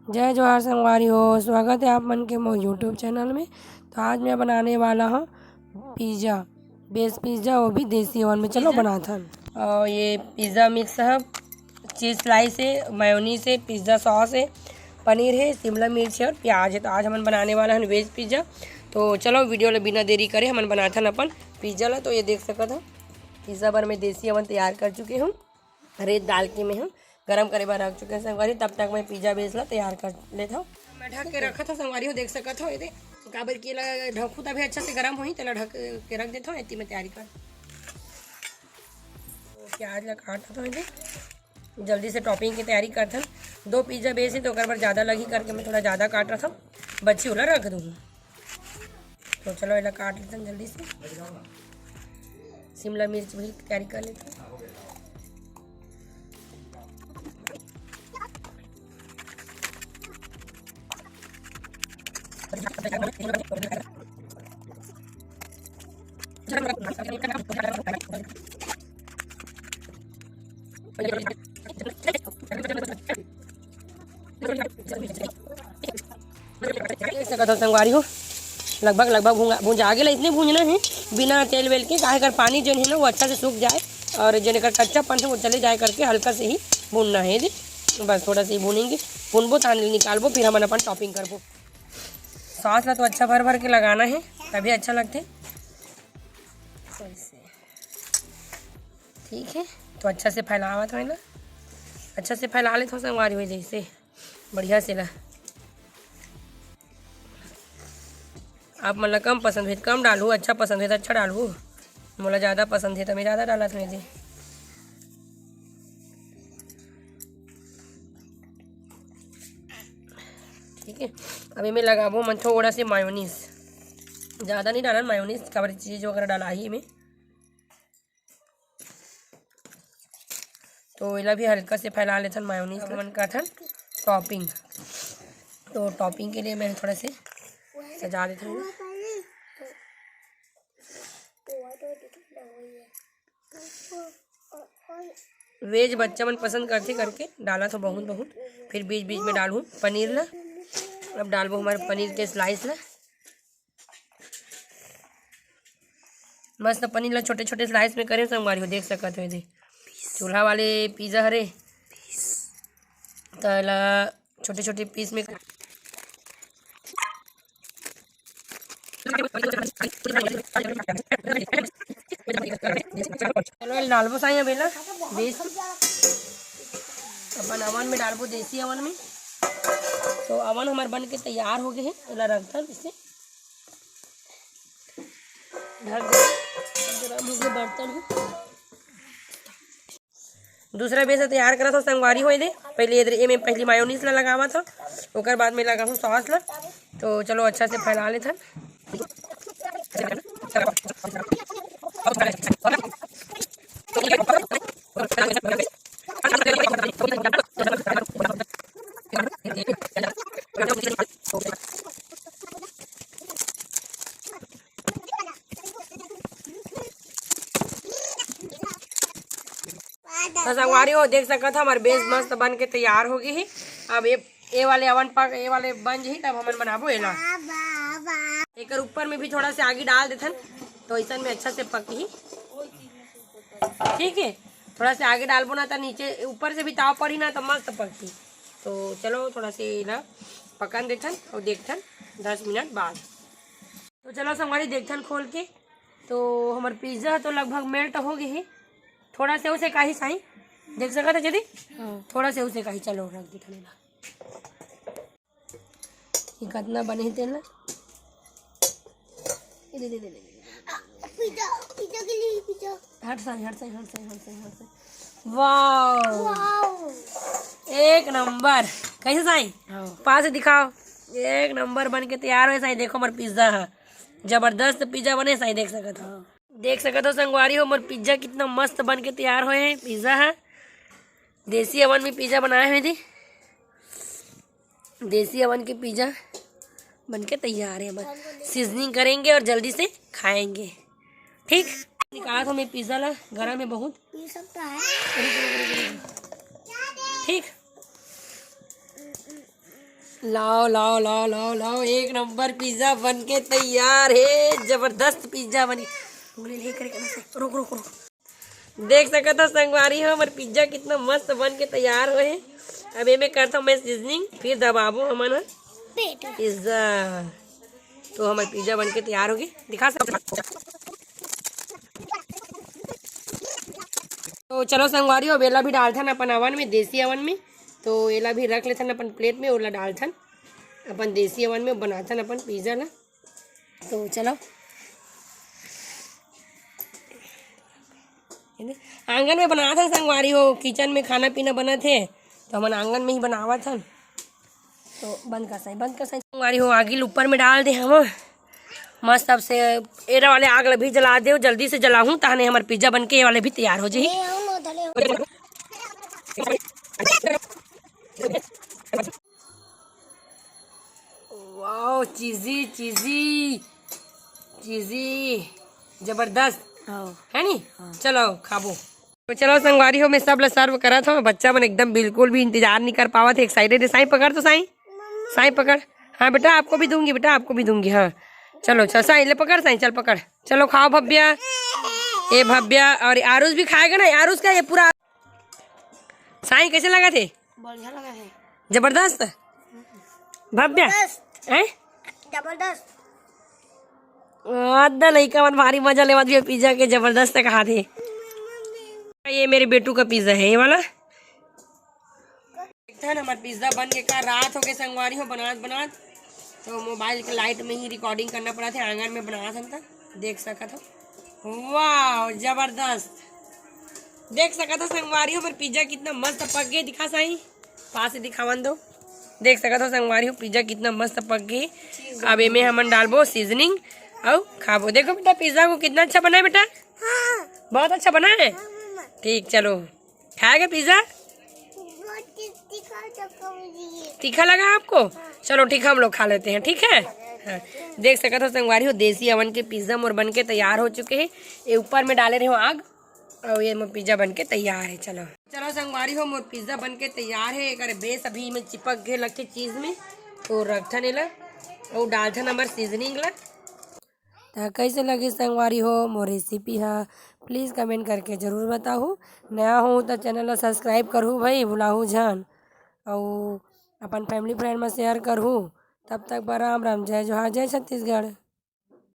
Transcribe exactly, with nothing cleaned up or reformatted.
जय जोहार संगवारी हो, स्वागत है आप मन के मोर YouTube चैनल में। तो आज मैं बनाने वाला हूँ पिज़्ज़ा, बेस पिज़्ज़ा, वो भी देसी ओवन में। चलो बनाथन। और ये पिज़्ज़ा मिक्स है, चीज़ स्लाइस है, मेयोनीज है, पिज़्ज़ा सॉस है, पनीर है, शिमला मिर्च है और प्याज है। तो आज हमन बनाने वाला है वेज पिज़्ज़ा। तो चलो वीडियो ला बिना देरी करे हमन बनाथन अपन पिज़्ज़ा ला। तो ये देख सकत हो, पिज़्ज़ा बर मैं देसी ओवन तैयार कर चुके हूँ। रेत डाल के मैं ह गरम करे बर रख चुके हंव संगवारी। तब तक मैं पिज़्ज़ा बेस ला तैयार कर लेत हंव। मैं ढक के रखत हंव संगवारी हो, देख सकत हो एदे, काबर कि एला ढकहूं तभे अच्छा से गरम होही, तेला ढक के रख देत हंव। एती मैं तैयारी कर, प्याज ला काटत हंव एदे, जल्दी से टॉपिंग की तैयारी करथन। दो पिज़्ज़ा बेस हे तो ओकर बर ज़्यादा लगही करके मैं थोड़ा ज़्यादा काट रखत हंव, बची ओला रख दूंगी। तो चलो एला काट लेथन जल्दी से। शिमला मिर्च भी तैयारी कर लेथन। देख सकत हो संगवारी हो, लगभग लगभग भुंजा भुंजा गेला। इतने भूंजना हे बिना तेल वेल के, काहे कर पानी जेन हे ना वो अच्छा से सूख जाए और जेन एकर कच्चापन हे वो चले जाए करके हल्का से ही भूनना हे जी। बस थोड़ा सा ही भूनेंगे, भूनबो तान निकालबो, फिर हमन अपन टॉपिंग करबो। सॉस ला तो अच्छा भर भर के लगाना हे, तभी अच्छा लगथे। ऐसे। ठीक है, तो अच्छा से फैलावत हंव ना, अच्छा से फैला लेथंव संगवारी हो, जैसे बढ़िया से ला। आप मन ला कम पसंद होही त कम डालहू, अच्छा पसंद होही त अच्छा डालहू। मोला ज़्यादा पसंद हे त मैं ज़्यादा डालत हंव जी। ठीक है, अब एमे लगाबो हमन थोड़ा से मायोनीज, ज़्यादा नहीं डालन मायोनीज, काबर चीज़ वगैरह डालाही एमे। तो एला भी हल्का से फैला लेथन मायोनीज, हमन करथन टॉपिंग। तो टॉपिंग के लिए मैं थोड़ा से सजा देथन। वेज बच्चा मन पसंद करथे करके डालत हंव बहुत बहुत, फिर बीच बीच में डालहूं पनीर ला। अब डालबो हमर पनीर के स्लाइस ला। मस्त पनीर ला छोटे छोटे स्लाइस में करे संगवारी हो, देख सकत हो एदे। चूल्हा वाले पिज़्ज़ा हरे, त एला छोटे छोटे पीस में। चलो एला डालबो साई अब एला बेस अपन ओवन में डालबो, देसी ओवन में। तो ओवन हमर बन के तैयार हो गए हे, एला रखथन इसे। ढक दे, गरम हो गए बर्तन ह। दूसरा बेस तैयार करत हंव संगवारी हो एदे। पहले एदे एमे पहली मायोनीज ला लगावत हंव, ओकर बाद में लगाहूं सॉस ला। तो चलो अच्छा से फैला लेथन। तो संगवारी हो, देख सकत हो, हमर बेस मस्त बन के तैयार हो गई है। अब ये, ये वाले ओवन पर, ये वाले बन जाही, तब हमन बनाबो एला। एकर ऊपर में भी थोड़ा से आगी डाल देथन, तो ऐसन में अच्छा से पकही। ठीक है, थोड़ा से आगी डालबो ना, तो नीचे ऊपर से भी ताव पड़ी ना, तो मस्त पकही। तो चलो, थोड़ा से एला पकन देथन और देखथन दस मिनट बाद। तो चलो संगवारी, देखथन खोल के। तो हमर पिज़्ज़ा तो लगभग मेल्ट हो गए हे। थोड़ा से उसे काही साई, देख सकत है जदी? हाँ। थोड़ा से उसे काही, चलो रख दे थोड़ा ला। ये कितना बने हे तेल ना? ये दे, दे, दे, दे, दे। पिज़्ज़ा, पिज़्ज़ा के लिए पिज़्ज़ा। हट साई, हट साई, हट साई, हट साई, हट साई। Wow, wow. एक नंबर। कैसे साई? हाँ। पास से दिखाओ। एक नंबर बन के तैयार होए साई। देखो हमर पिज़्ज़ा है, जबरदस्त पिज़्ज़ा बने साई, देख सकत हो। हाँ। देख सकत हो संगवारी हो, हमर पिज़्ज़ा कितना मस्त बन के तैयार होए है। पिज़्ज़ा है, देसी ओवन में पिज़्ज़ा बनाए हुए जी। देसी ओवन के पिज़्ज़ा बन के तैयार है। बस सीजनिंग करेंगे और जल्दी से खाएंगे। ठीक, निकाला था मैं पिज़्ज़ा ला, गरम है बहुत। ये सब तो है। ठीक, लाओ, लाओ, लाओ, लाओ, लाओ, एक नंबर पिज्जा बन के तैयार हे। जबरदस्त पिज्जा बनी। उंगली नहीं करे, करना से। रुक, रुक, रुक। देख सकत हो संगवारी हो, हमर पिज्जा कितना मस्त बन के तैयार होए हे। अब एमे करथो मैं सीजनिंग, फिर दबाबो हमन ह पेट। पिज्जा। तो हमर पिज्जा बन के तैयार होगे, दिखा सकत। तो चलो संगवारी हो, अब एला भी डालथन अपन अवन में, देसी अवन में। तो एला भी रख लेथन अपन प्लेट में, ओला डालथन अपन देसी अवन में, बनाथन अपन पिज्जा ला। तो चलो, आंगन में बनावत हन संगवारी हो, किचन में खाना पीना बनत हे, तो हमन आंगन में ही बनावत हन। तो बंद कर साई, बंद कर साई। संगवारी हो, आगी ल ऊपर में डाल दे हम मस्त। अब से एरा वाले आग ल भी जला दे, जल्दी से जलाहूं, ताहने हमर पिज्जा बन के ये वाले भी तैयार हो जाही। वाओ, चीजी, चीजी, चीजी, जबरदस्त। हाँ। है नी? हाँ। चलो, खाबो। तो चलो संगवारी हो, मैं सब ला सर्व करत हूँ। बच्चा मन एकदम बिल्कुल भी इंतजार नहीं कर पावत है, एक्साइटेड है। साई पकड़ तो साई, साई पकड़। हाँ बेटा, आपको भी दूंगी बेटा, आपको भी दूंगी। हाँ, चलो, चल साई, ले पकड़ साई, चल पकड़। चलो खाओ भव्या, ये भव्या और आरुष भी खाएगा ना। आरुष का ये पूरा, साई कैसे लगा थे? बढ़िया लगा है। जबरदस्त। भव्या। जबरदस्त। हैं? जबरदस्त। आधा लइका मन भारी मजा लेवत भी पिज्जा के, जबरदस्त कहा थे। ये मेरे बेटू का पिज्जा है, ये वाला। देखथन हमर पिज्जा बन के का रात हो गए संगवारी हो, बनात बनात तो मोबाइल के लाइट में ही रिकॉर्डिंग करना पड़ा थे, आंगन में बनात हन त देख सकत हो। वाह, जबरदस्त। देख सकत हो संगवारी हो, हमर पिज्जा कितना मस्त पक गए। दिखा साई, पास से दिखावन दो। देख सकत हो संगवारी हो, पिज्जा कितना मस्त पक गए। अब एमे हमन डालबो सीजनिंग अउ खाबो। देखो बेटा, पिज्जा को कितना अच्छा बना है बेटा। हाँ। बहुत अच्छा बना है। हाँ, मम्मा। ठीक, चलो खाएगा पिज्जा। बहुत तीखा चक्का मुझे। तीखा लगा आपको? हाँ। चलो ठीक है, हम लोग खा लेते हैं, ठीक है। हाँ। देख सकत हो संगवारी हो, देसी अवन के पिज्जा मोर बन के तैयार हो चुके हैं। ये ऊपर में डाले रहे हो आग, और ये मोर पिज्जा बन के तैयार है। चलो, चलो संगवारी हो, मोर पिज्जा बन के तैयार है। एक बेस अभी में चिपक गए लगते चीज में, तो रखथन एला और डालथन हमर सीजनिंग ला। त कैसे लगे संगवारी हो मोर रेसिपी हा, प्लीज कमेंट करके जरूर बताहू। नया हो त चैनल ला सब्सक्राइब करहू भाई, भुलाहू झन। अउ अपन फैमिली फ्रेंड में शेयर करहू। तब तक बर राम राम, जय जोहार, जय छत्तीसगढ़।